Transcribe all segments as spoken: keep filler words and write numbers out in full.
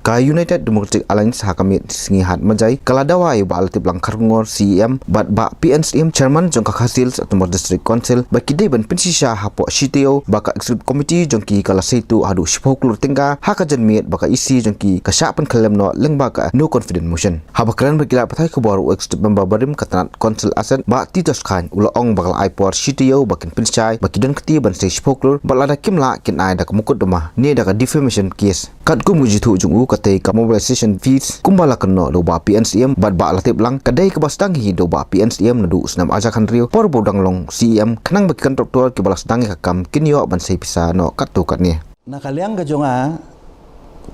Ka United Democratic Alliance ha ka miet sngi Hat Majai ka la dawa ïa u Bah Latiplang Kharkongor C E M bad Bah P N Syiem Chairman jong ka Khasi Hills Autonomous District Council ba ki dei ban pynshisha hapoh shi taïew ba ka Executive Committee jong ki ka la sei tuh haduh shiphew klur tyngka ha ka janmiet ba ka E C jong ki ka shah pynkhyllem noh lyngba ka No Confidence Motion. Haba kren bad ki lad pathai khubor u Executive Member barim ka tnat Council Asset Bah Titos Chyne u la ong ba ka la ai por shi taïew ba kin pynshai ba ki don kti ban sei shiphew klur bad lada kim lah kin ai da ka mukotduma ne da ka defamation case. Katkum ka jingthoh jong u, katei ka mobilization fees kumba la kynnoh da u Bah P N Syiem bad Bah Latiplang ka dei kaba sdang hi da u Bah P N Syiem naduh u snem ar hajar khathynriew por ba u dang long C E M khnang ba ki contractor kiba la sdang ïa ka kam kin ïoh ban sei pisa noh katto katne. Na ka liang ka jong nga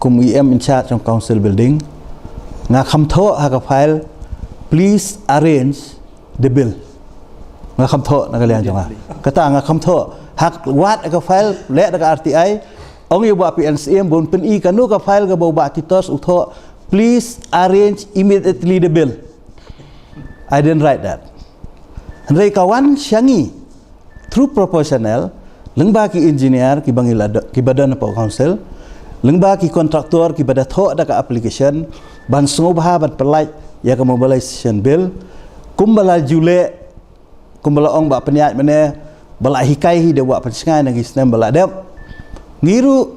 kum E M in charge jong Council Building, nga kham thoh ha ka file, "Please arrange the bill." Nga kham thoh na ka liang jong nga. Kata nga kham thoh. Hap wad ka file, leh da ka R T I, ong ïa u Bah P N Syiem ba un pyni kano ka file kaba u Bah Titos u thoh, "Please arrange immediately the bill." I didn't write that. Hynrei ka wan sha ngi through proportional, lyngba ki engineer kiba ngi la do-, kiba don hapoh council, lyngba ki contractor kiba da thoh da ka application ban sngewbha ban pyllait ïa ka mobilization bill, kumba la ju leh, kumba la ong ba pynïaid mynne, ba la hikai hi da u Bah Pynsngew na ki snem ba la dep. Ngi ruh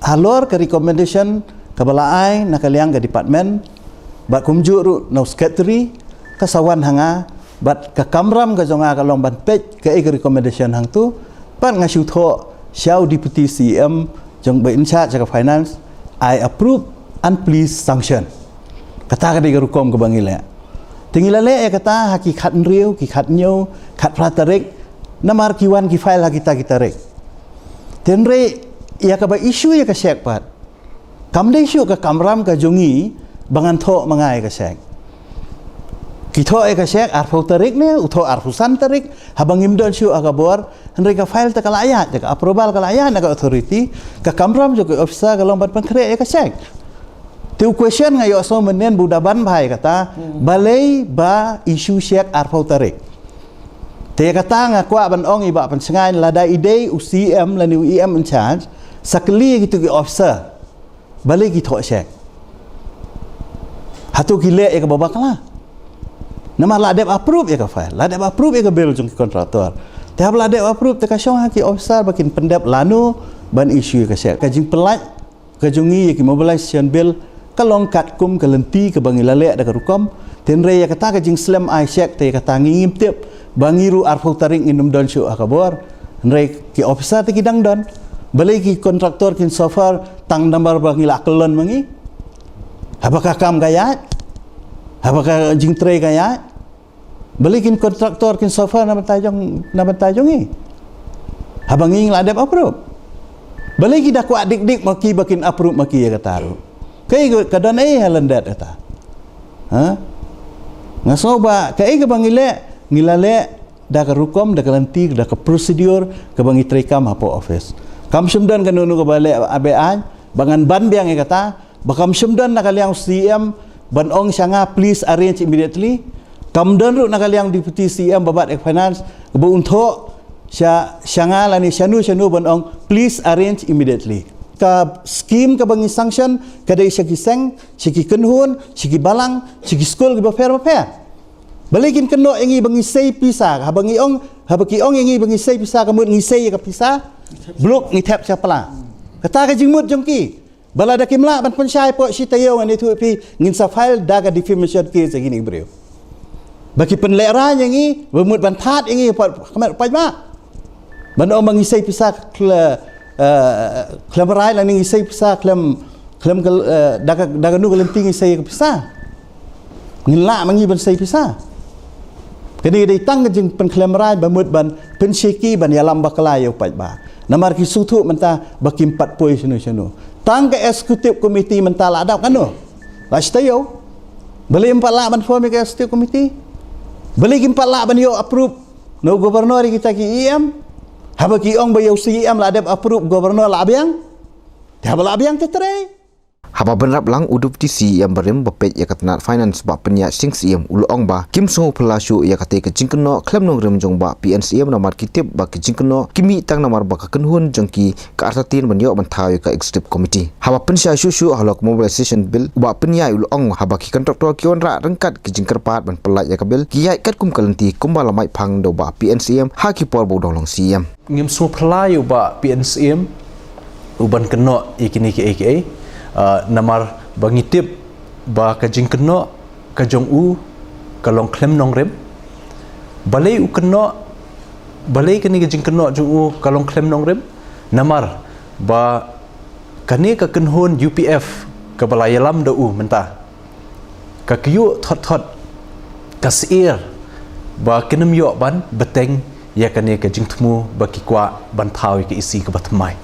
halor ka recommendation kaba la ai na ka liang ka department bad kumjuh ruh na u secretary, ka sa wan ha nga bad ka kamram ka jong nga ka long ban peit kaei ka recommendation hangto bad nga shu thoh sha u Deputy C E M jong ba in charge ka finance, "I approve and please sanction." Kata ka dei ka rukom kaba ngi leh. Te ngi la leh ïa kata ha ki khathynriew, ki khathynñiew, khatphra tarik, namar ki wan ki file ha kita ki tarik. Te hynrei ïa kaba issue ïa ka cheque pat, kam dei shuh ka kamram ka jong ngi ba ngan thoh ma nga ïa ka cheque. Ki thoh ïa ka cheque arphew tarik ne, u thoh arphew san tarik, haba ngim don shuh ha ka bor, hynrei ka file te ka la ïaid, ka approval ka la ïaid na ka authority, ka kamram jong ka officer ka long ban pynkhreh ïa ka cheque. Te u question nga ïohsngew mynnin ba u da ban bha ïa kata, balei ba issue cheque arphew tarik. Te ïa kata nga kwah ban ong ïa i Bah Pynsngew, lada i dei u C E M lane u E M in charge, sa kylli ïa kito ki officer, balei ki thoh cheque. Hato ki leh ïa kaba bakla. Namar la dep approve ïa ka file, la dep approve ïa ka bill jong ki contractor. Te haba la dep approve te ka shong ha ki officer ba kin pyndep lano ban issue ïa ka cheque. Ka jingpyllait ka jong ngi ïa ki mobilization bill ka long katkum ka lynti kaba ngi la leh da ka rukom. Te hynrei ïa kata ka jingslem ai cheque te ïa kata ngi ngim tip ba ngi ruh arphew tarik ngin ym don shuh ha ka bor. Hynrei ki officer te ki dang don. Balei ki contractor kin suffer tang namar ba ngi la kyllon ma ngi. Haba ka kam ka ïaid, haba ka jingtrei ka ïaid, balei kin contractor kin suffer na bynta jong, na bynta jong ngi. Haba ngi la dep approve, balei ki da kwah dik dik ma ki ba kin approve ma ki ïa kata ruh. Kaei ka don ei ha lyndet kata. Ha? Nga sngew ba kaei kaba ngi leh, ngi la leh da ka rukom, da ka lynti, da ka procedure kaba ngi treikam hapoh office. Kam shym don kano kano kaba leh abe-aiñ ba ngan ban biang ïa kata. Ba kam shym don na ka liang C E M ban ong sha nga, "Please arrange immediately." Kam don ruh na ka liang Deputy C E M ba bat ek finance ba un thoh sha, sha nga lane shano shano ban ong, "Please arrange immediately." Ka scheme kaba ngi sanction ka dei sha ki seng, sha ki kynhun, sha ki balang, sha ki skul kiba pher ba pher. Balei kin kynnoh ïa ngi ba ngi sei pisa, haba ngi ong, haba ki ong ïa ngi ba ngi sei pisa, ka mut ngi sei ïa ka pisa bluk, ngi thep sha pla. Kata ka jingmut jong ki. Ba lada kim lah ban pynshai hapoh shi taïew, ngan ïathuh ïa phi, ngin sa file da ka defamation case ïa kine ki briew. Ba ki pynlehraiñ ïa ngi, ba mut ban thad ïa ngi hapoh khmat paidbah. Ban ong ba ngi sei pisa khle-, eh, khlem rai lane ngi sei pisa khlem, khlem ka, eh, da ka, da kano ka lynti ngi sei ka pisa. Ngin lah ma ngi ban sei pisa. Kane dei tang ka jingpynkhlem rai ba mut ban pynshake, ban ïalam bakla ïa u paidbah. Namar ki sngewthuh mynta ba kim pat poi shano shano. Tang ka executive committee mynta la dap kano? La shi taïew. Balei ym pat lah ban form ïa ka executive committee? Balei kim pat lah ban ïoh approve na u governor ïa kita ki E M? Haba ki ong ba ïa u C E M la dep approve, governor la biang. Te haba la biang te trei. Haba bynrap lang u Deputy C E M barim ba peit ïa ka tnat Finance Bah Pynïaid Sing Syiem u la ong ba kim sngewphylla shuh ïa katei ka jingkynnoh khlem nongrim jong Bah P N Syiem namar ki tip ba ki jingkynnoh ki mih tang namar ba ka kynhun jong ki ka artatien ban ïoh ban thaw ïa ka Executive Committee. Haba pynshai shuh shuh halor ka Mobilization Bill, u Bah Pynïaid u la ong haba ki contractor ki wanrah ryngkat ki jingkyrpad ban pyllait ïa ka bill, ki ïaid katkum ka lynti kumba la mait phang da u Bah P N Syiem ha ki por ba u dang long C E M. Ngim sngewphylla ïa u Bah P N Syiem u ban kynnoh ïa kine kiei kiei, ah, namar ba ngi tip ba ka jingkynnoh ka jong u ka long khlem nongrim. Balei u kynnoh, balei kane ka jingkynnoh jong u ka long khlem nongrim? Namar ba kane ka kynhun U P F kaba la ïalam da u mynta ka kyiuh thot thot, ka syier ba kin ym ïoh ban bteng ïa kane ka jingthmu ba ki kwah ban thaw ïa ka E C kaba thymmai.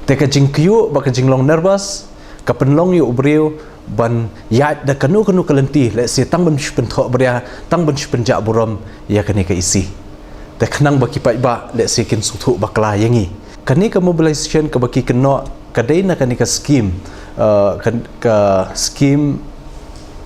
Te ka jingkyiuh bad ka jinglong nervous ka pynlong ïa u briew ban ïaid da kano kano ka lynti, lehse tang ban shu pynthohbria, tang ban shu pynjah burom ïa kane ka E C. Te khnang ba ki paidbah lehse kin sngewthuh bakla ïa ngi. Kane ka mobilization kaba ki kynnoh ka dei na kane ka scheme, uh, ka, ka scheme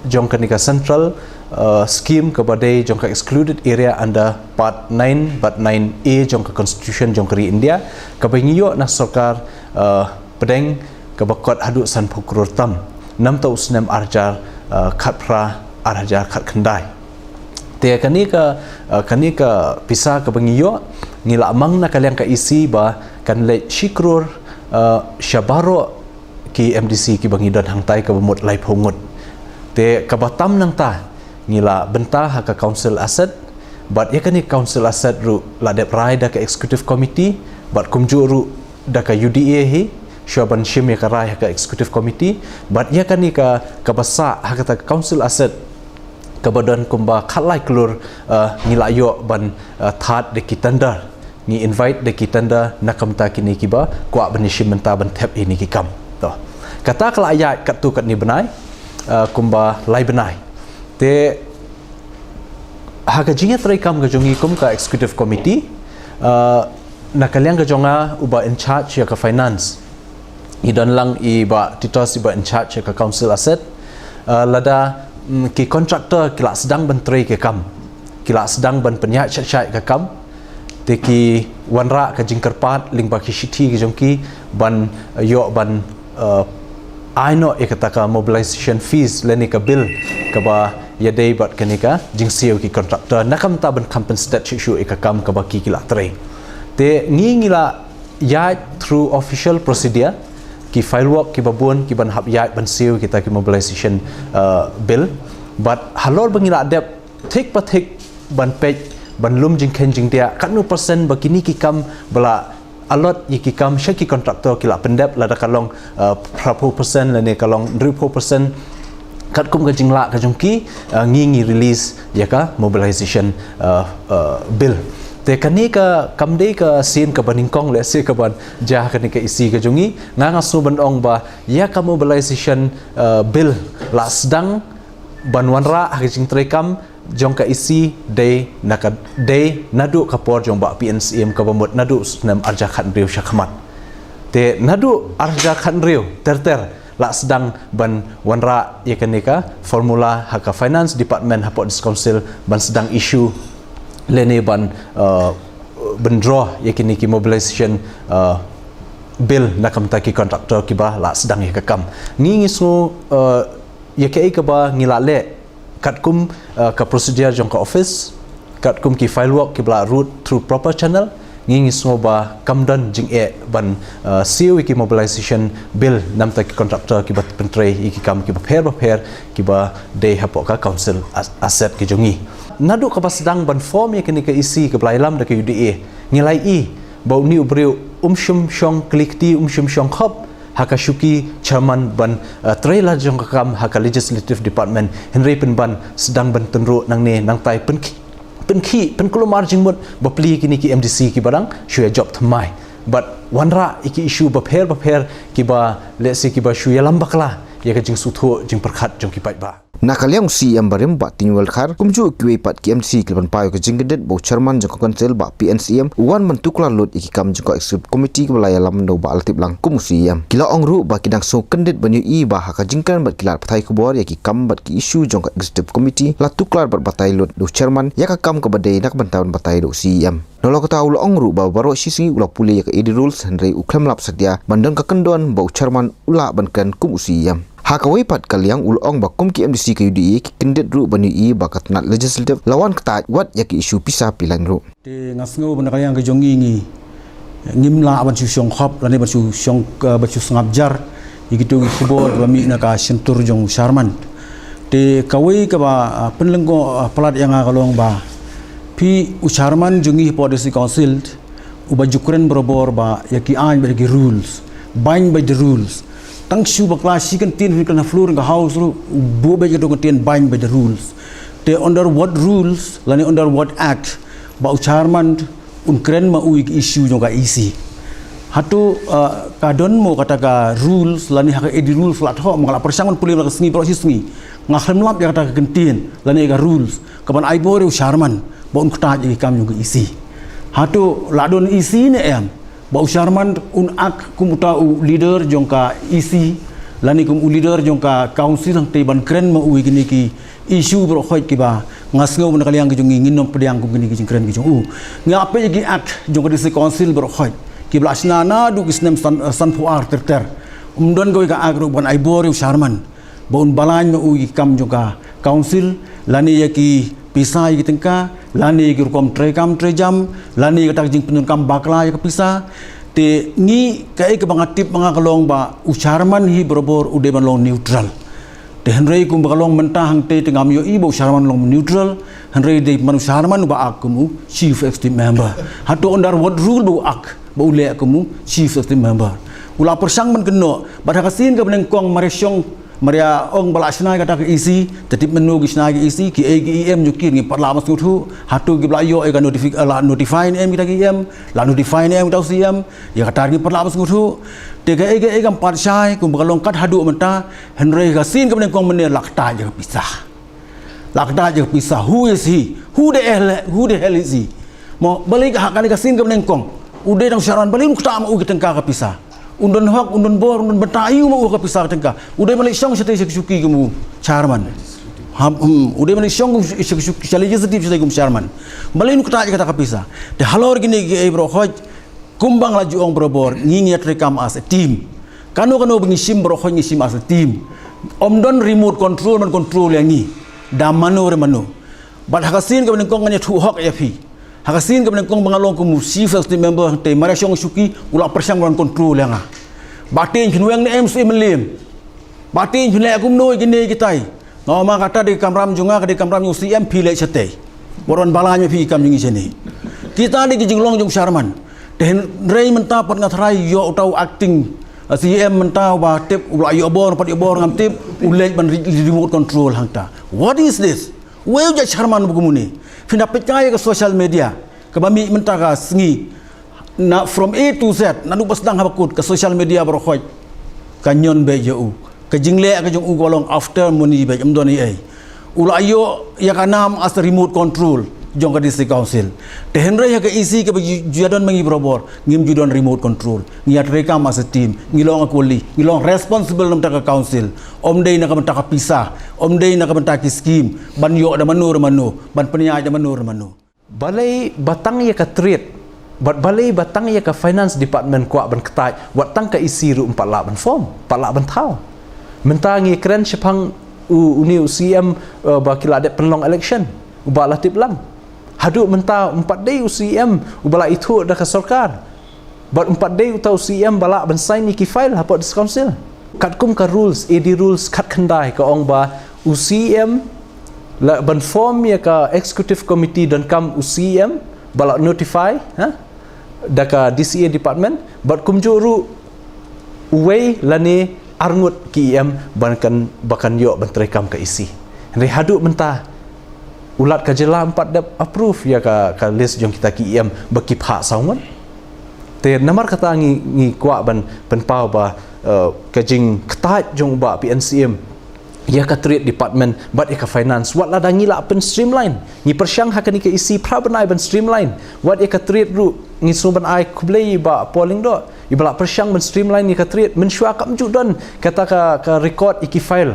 jong kane ka central, uh, scheme kaba dei jong ka excluded area under part nine bad nine A jong ka constitution jong ka ri India, kaba ngi ïoh na sorkar, uh, pdeng kaba kot haduh sanphew klur tam namta u snem arhajar, uh, khatphra, arhajar khatkhyndai. Te kane ka, uh, kane ka pisa kaba ngi ïoh ngi la mang na ka liang ka E C ba kan leit shi klur, uh, sha baroh ki M D C kiba ngi don hangtai kaba mut laiphew ngut. Te kaba tam nangta ngi la bynta ha ka council asset, bad ïa kane council asset ruh la dep rai da ka executive committee, bad kumjuh ruh da ka U D A hi, shuwa ban shim ïa ka rai ha ka executive committee, bad ïa kane ka, kaba sah ha kata ka council asset kaba don kumba khatlai klur, uh, ngi la ïoh ban, uh, thad da ki tender, ngi invite da ki tender na ka bynta kine kiba kwah ban ïashim bynta ban thep ïa kine ki kam. To. Kata ka la ïaid katto katne bnai, uh, kumba lai bnai. Te ha ka jingïatreikam ka jong ngi kum ka executive committee, uh, na ka liang ka jong nga uba in charge ïa ka finance, i don lang i Bah Titos iba in charge ïa ka council asset. Uh, lada, mm, ki contractor ki la sdang ban trei ka kam, ki la sdang ban pynïaid shai shai ka kam, te ki wanrah ka jingkyrpad lyngba ki shithi ki jong ki ban, uh, ïoh ban, uh, ai noh ïa kata ka mobilization fees lane ka bill kaba ïadei bad kane ka jingsiew ki contractor na ka bynta ban compensate shuh shuh ïa ka kam kaba ki, ki la trei. Te ngi, ngi la ïaid through official procedure, ki file work kiba bun kiban hap ïaid ban siew kita ki mobilization, uh, bill. Bad halor ba ngi la dep thik pa thik ban peit, ban lum jingkheiñ jingdiah katno percent ba kine ki kam ba la allot ïa ki kam sha ki contractor ki la pyndep, lada ka long, uh, phraphew percent lane ka long hynriewphew percent katkum ka jinglah ka jong ki, uh, ngi, ngi release ïa ka mobilization, uh, uh, bill. Te kane ka kam dei ka sien kaba nyngkong lehse kaban jia ha kane ka E C ka jong ngi. Nga, nga sngew ban ong ba ïa ka mobilization, uh, bill la sdang ban wanrah ha ka jingtreikam jong ka E C dei na ka, dei naduh ka por jong Bah P N Syiem kaba mut naduh snem arhajar khathynriew sha khmat. Te naduh arhajar khathynriew ter ter la sdang ban wanrah ïa kane ka formula ha ka finance department hapoh District Council ban sdang issue lane ban, uh, ban draw ïa kine ki mobilization, uh, bill na ka bynta ki contractor kiba la sdang ïa ka kam. Ngi, ngi sngew, uh, ïa kaei kaba ngi la leh katkum, uh, ka procedure jong ka office, katkum ki file work kiba la route through proper channel, ngi, ngi sngew ba kam don jingeh ban, uh, siew ïa ki mobilization bill na ka bynta ki contractor kiba pyntrei ïa ki kam kiba pher bapher kiba dei hapoh ka council as-, asset ki jong ngi. Naduh kaba sdang ban form ïa kane ka E C kaba la ïalam da ka U D A, ngi la ïohi ba une u briew um shym shong kli kti, um shym shong khop ha ka shuki chairman ban, uh, trei la jong ka kam ha ka legislative department, hynrei pynban sdang ban tynruh nangne nangtai, pynkhih, pynkhih, pynkulmar jingmut bapli kine ki M D C kiba dang shu ïa jop thymmai bad wanrah ïa ki issue bapher bapher kiba lehse kiba shu ïalam bakla ïa ka jingsngewthuh jingpyrkhat jong ki paidbah. Na ka liang u C E M barim Bah Tynwell Khar, kumjuh kiwei pat ki M D C ki la pynpaw ïa ka jingkyndit ba u chairman jong ka council Bah P N C M u wan ban tuklar lut ïa ki kam jong ka executive committee kaba la ïalam da u Bah Latiplang kum u C E M. Ki la ong ruh ba ki dang sngewkyndit ban ïohi ba ha ka jingkren bad ki lad pathai khubor ïa ki kam bad ki issue jong ka executive committee la tuklar bad batai lut da u chairman ïa ka kam kaba dei na ka bynta ban batai da u C E M. Nalor kata u la ong ruh ba baroh shi sngi u la pule ïa ka A D rules hynrei u khlem lap satia ban don ka kyndon ba u chairman u lah ban kren kum u C E M. Ha kawei pat ka liang u la ong ba kum ki M D C ka U D A ki kyndit ruh ban ïohi ba ka tnat legislative la wan ktait wat ïa ki issue pisa pilan ruh. Te nga sngew ba na ka liang ka jong ngi ngi ngim lah ban shu shong khop lane ban shu shong, eh, ban shu sngap jar ïa kito ki khubor ba mih na ka shyntur jong u chairman. Te kawei kaba, ah, pynlyngkot, ah, palat ïa nga ka long ba phi u chairman jong ngi hapoh District Council uba ju kren barabor ba ïa ki aiñ bad ïa ki rules, bind by the rules. Tang shu bakla shi kyntien phi kren ha floor ka house ruh u buh beit kato kyntien bind by the rules. Te under what rules lane under what act ba u chairman un kren ma u ïa ki issue jong ka E C? Hato, ah, ka don mo kata ka rules lane ha ka A D rules la thoh? Ma nga la pyrshang ban pule ma la ka sngi baroh shi sngi, nga khlem lap ïa kata ka kyntien lane ïa ka rules kaban ai bor ïa u chairman ba un ktait ïa ki kam jong ka E C. Hato la don E C ne em ba u chairman un ak kum uta u leader jong ka E C lane kum u leader jong ka council hangtei ban kren ma u ïa kine ki issue baroh khoit kiba nga sngew ba na ka liang ka jong ngi ngin ym pdiang kum kine ki jingkren ki jong u. Nga peit ïa ki act jong ka District Council baroh khoit kiba la shna naduh ki snem san, sanphew ar ter ter. Ym don kawei ka act ruh ban ai bor ïa u chairman ba un batai ma u ïa ki kam jong ka council lane ïa ki pisa ïa ki tyngka lane ïa ki rukom treikam treijam lane ïa kata ka jingpyndonkam bakla ïa ka pisa. Te ngi kaei kaba nga tip ma nga ka long ba u chairman hi barabor u dei ban long neutral. Te hynrei kumba ka long mynta hangtei te ngam ïohi ba u chairman long neutral, hynrei dei man u chairman uba ak kum u chief executive member. Hato under what rule ba u ak ba u leh kum u chief executive member? U la pyrshang ban kynnoh bad ha ka sien kaba nyngkong mar ïa shong, mar ïa ong ba la shna ïa kata ka E C, te tip mynno ki shna ïa ka E C? Kiei ki E M jong ki? Ngi pat lah ban sngewthuh. Hato ki ba la ïoh ïa ka notifi-, la notify ne em kita ki E M, la notify ne em kita u C M? Ïa kata ngi pat lah ban sngewthuh. Te kaei kaei kam pat shai kumba ka long kat haduh mynta. Hynrei ha ka sien kaba nyngkong mynne la ktait ïa ka pisa. La ktait ïa ka pisa. Who is he? Who the hell, who the hell is he? Mo, balei ka ha kane ka sien kaba nyngkong u dei tang u chairman, balei un ktah ma u ki tyngka ka pisa? Un don hok, un don bor, un don bynta aïu ma u ka pisa ka tyngka? U dei ban leit shong shatei sha ka shuki kum u chairman. Ha, hmm, u dei ban leit shong sha ka shuki, sha legislative shatei kum u chairman. Balei un ktah ïa kata ka pisa? Te halor kine kiei baroh khoit, kumba nga la ju ong barabor, ngi ngi ïa treikam as a team. Kano kano ba ngi shim baroh khoit ngi shim as a team. Ym don remote control ban control ïa ngi da mano re mano. Bad ha ka sien kaba nyngkong ngan ïathuh hok ïa phi. Ha ka sien kaba nyngkong ba nga long kum u chief executive member hangtei, mar ïa shong shuki u la pyrshang ban control ïa nga. Ba teng phin weng ne em shu im lem. Ba teng phin leh kumno ïa kine kitai. Nga ong ma kata dei ka kamram jong nga, ka dei ka kamram jong u C M, phi leit shatei. Wat wan batai ma phi ki kam jong ngi shane. Kita dei ki jinglong jong u chairman. Te hynrei mynta pat nga tharai ïoh uta u acting, uh, C M mynta uba tip, u la ïoh bor, pat ïoh bor ngam tip, u leit ban re-, remote control hangta. What is this? Wei u jait chairman ba kumne? Phin da peit kai ïa ka social media kaba mih mynta ka sngi. Na from A to Z, naduh ba sdang haba kut, ka social media baroh khoit ka ñion beit ïa u. Ka jingleh ka jong u ka long after money beit, ym don ei ei. U la ïoh ïa ka nam as a remote control jong ka District Council. Te hynrei ha ka E C kaba ju, ju ïa don ma ngi barabor, ngim ju don remote control. Ngi ïa treikam as a team, ngi long equally, ngi long responsible na ka bynta ka council. Ym dei na ka bynta ka pisa, ym dei na ka bynta ki scheme, ban ïoh da mano re mano, ban pynïaid da mano re mano. Balei ba tang ïa ka trade bad balei ba tang ïa ka finance department kwah ban ktait, wat tang ka E C ruh ym pat lah ban form, pat lah ban thaw. Mynta ngi kren shaphang u, une u C M, eh, ba ki la dep pynlong election, u Bah Latiplang. Haduh mynta ym pat dei u C M uba la ithuh da ka sorkar. Bad ym pat dei uta u C M ba lah ban sign ïa ki file hapoh District Council. Katkum ka rules, A D rules khatkhyndai ka ong ba u C M, la ban form ïa ka executive committee donkam u C M ba la notify, ha, da ka D C A department, bad kumjuh ruh uwei lane arngut ki E M ban kan, ba kan ïoh ban treikam ka E C. Hynrei haduh mynta u Lat ka jylla ym pat dep approve ïa ka, ka list jong kita ki E M ba ki phah saw ngut. Te namar kata ngi, ngi kwah ban pynpaw ba, eh, ka jingktait jong u Bah P N C M ïa ka trade department bad ïa ka finance. Wat lada ngi lah pyn streamline, ngi pyrshang ha kane ka E C phra bnai ban streamline. Wat ïa ka trade ruh ngi sngew ban ai khublei ïa i Bah Paul Lyngdoh, iba lah pyrshang ban streamline ïa ka trade. Mynshuwa kam ju don kata ka, ka record ïa ki file,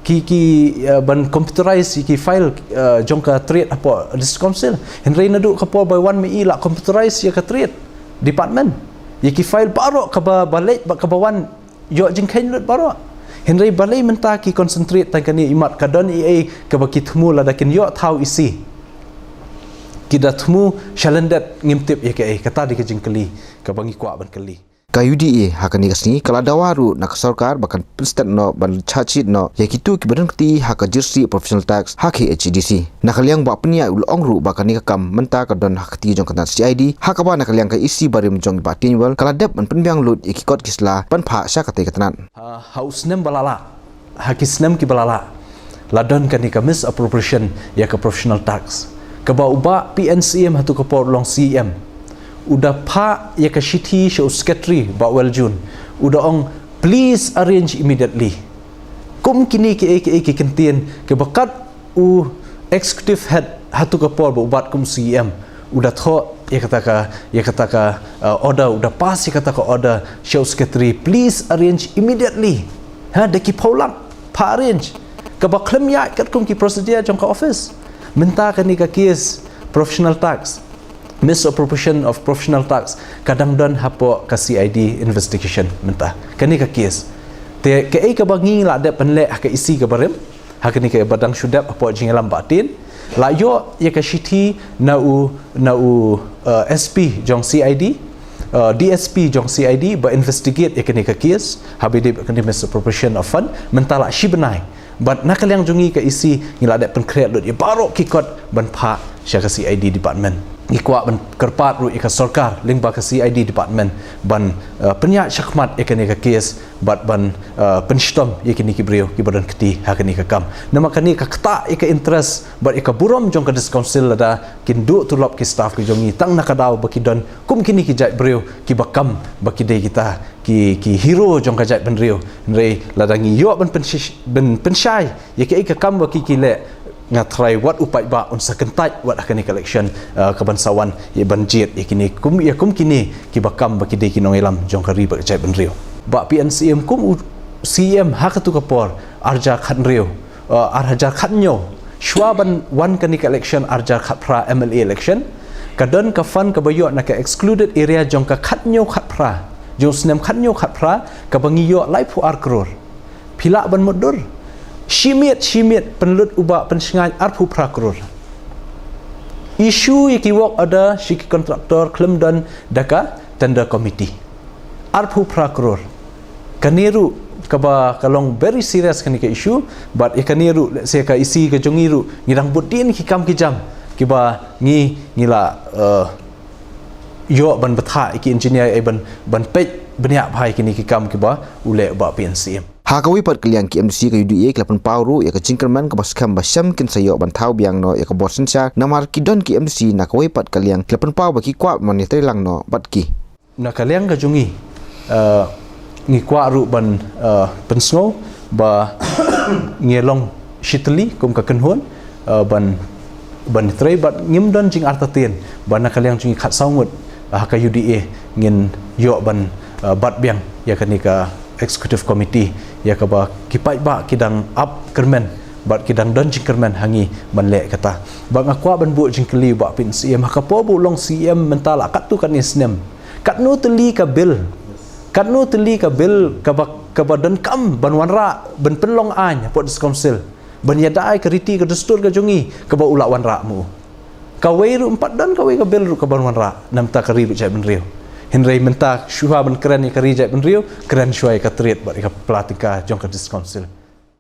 ki, ki, eh, ban computerize ïa ki file, eh, jong ka trade hapoh District Council. Hynrei naduh ka por ba wan ma i lah computerize ïa ka trade department, ïa ki file baroh kaba, ba leit bad kaba wan ïoh jingkheiñ lut baroh. Hynrei balei mynta ki concentrate tang kane? Imat ka don ei ei kaba ki thmu lada kin ïoh thaw E C, ki da thmu shalyndet, ngim tip ïa kaei? Kata dei ka jingkylli kaba ngi kwah ban kylli. Ka U D A ha kane ka sngi ka la dawa ruh na ka sorkar ba kan pynstet noh ban charge sheet noh ïa kito kiba don kti ha ka jersey professional tax ha K H A D C. Na ka liang Bah Pynïaid u la ong ruh ba kane ka kam mynta ka don ha ka kti jong ka tnat C I D, ha kaba na ka liang ka E C barim jong i Bah Tienwell ka la dep ban pynbiang lut ïa ki kot ki sla ban phah sha katei ka tnat. Ha, ha u snem ba la lah, ha ki snem kiba la lah, la don kane ka misappropriation ïa ka professional tax, kaba u Bah P N Syiem hato ka por u long C M, u da phah ïa ka shithi sha u secretary Bah Waljun, u da ong, "Please arrange immediately." Kum kine kiei kiei ki kyntien kiba kat u executive head hato ka por ba u bat kum C M, u da thoh ïa kata ka, ïa kata ka, uh, order, u da pass ïa kata ka order sha u secretary, "Please arrange immediately." Ha, da ki phew lak, phah arrange. Kaba khlem ïaid katkum ki procedure jong ka office. Mynta kane ka case professional tax, misappropriation of professional tax, ka dang don hapoh ka C I D investigation mynta kane ka case. Te kaei kaba ngi lah dep ban leh ha ka E C kaba rim, ha kane kaba dang shu dep hapoh jingïalam Bah Tien, lah ïoh ïa ka shithi na u, na u, uh, S P jong C I D, uh, D S P jong C I D ba investigate ïa kane ka case, haba ïadei bad kane misappropriation of fund, mynta lah shi bnai. Bad na ka liang jong ngi ka E C ngi lah dep pynkhreh lut ïa baroh ki kot ban phah sha ka C I D department. Ngi kwah ban kyrpad ruh ïa ka sorkar lyngba ka C I D department ban, uh, pynïaid shakhmat ïa kane ka case bad ban, uh, pynshitom ïa kine ki briew kiba don kti ha kane ka kam. Namar kane ka ktah ïa ka interest bad ïa ka burom jong ka District Council lada kin duh tulop ki staff ki jong ngi tang na ka daw ba ki don kum kine ki jait briew kiba kam ba ki dei kita ki, ki hero jong ka jaitbynriew. Hynrei lada ngi ïoh ban pynshi-, ban pynshai ïa kaei ka kam ba ki, ki leh, nga tharai wat u paidbah un sa kyntait wat ha kane ka election, uh, kaban sa wan, ïa ban jied ïa kine kum, ïa kum kine kiba kam ba ki dei ki nongïalam jong ka ri bad ka jaitbynriew. Bah P N Syiem kum u C M ha kato ka por, ar hajar khathynriew, uh, ar hajar khathynñiew, shuwa ban wan kane ka election ar hajar khatphra M L A election, ka don ka fund kaba ïoh na ka excluded area jong ka khathynñiew khatphra, jong u snem khathynñiew khatphra, kaba ngi ïoh laiphew ar klur. Phi lah ban mutdur? Shi miet, shi miet pynlut u Bah Pynshngaiñ arphew phra klur. Issue ïa ki work order sha ki contractor khlem don da ka tender committee. Arphew phra klur. Kane ruh kaba ka long very serious kane ka issue, bad ïa kane ruh, let's say, ka E C ka jong ngi ruh, ngi dang bud dien ki kam ki jam kiba ngi, ngi lah, uh, ïoh ban bthah ïa ki engineer, eh, ban, ban peit bniah bha ïa kine ki kam kiba u leh u Bah P N Syiem. Ha kawei pat ka liang ki M D C ka U D A ki la pynpaw ruh ïa ka jingkyrmen kaba skhem ba shem kin sa ïoh ban thaw biang noh ïa ka bor synshar, namar ki don ki M D C na kawei pat ka liang ki la pynpaw ba ki kwah ban ïatreilang noh bad ki. Na ka liang ka jong ngi, eh, ngi kwah ruh ban, eh, pynsngew ba ngi long shitylli kum ka kynhun, eh, ban, ban trei bad ngim don jingartatien ba na ka liang jong ngi khatsaw ngut, eh, ha ka U D A ngin ïoh ban, eh, bat biang ïa kane ka executive committee, ïa kaba ki paidbah ki dang ap kyrmen bad ki dang don jingkyrmen ha ngi ban leh kata. Bad nga kwah ban buh jingkylli u Bah P N Syiem, ha ka por ba u long C M mynta lah katto katne snem, katno tylli ka bill, katno tylli ka bill kaba, kaba donkam ban wanrah, ban pynlong aiñ hapoh District Council ban ïada ïa ka riti ka dustur ka jong ngi, kaba u lah wanrah mo? Kawei ruh ym pat don kawei ka bill ruh kaban wanrah na ka bynta ka ri bad jaitbynriew. Hynrei mynta shuwa ban kren ïa ka ri jaitbynriew, kren shuwa ïa ka trade bad ïa ka pla tyngka jong ka District Council.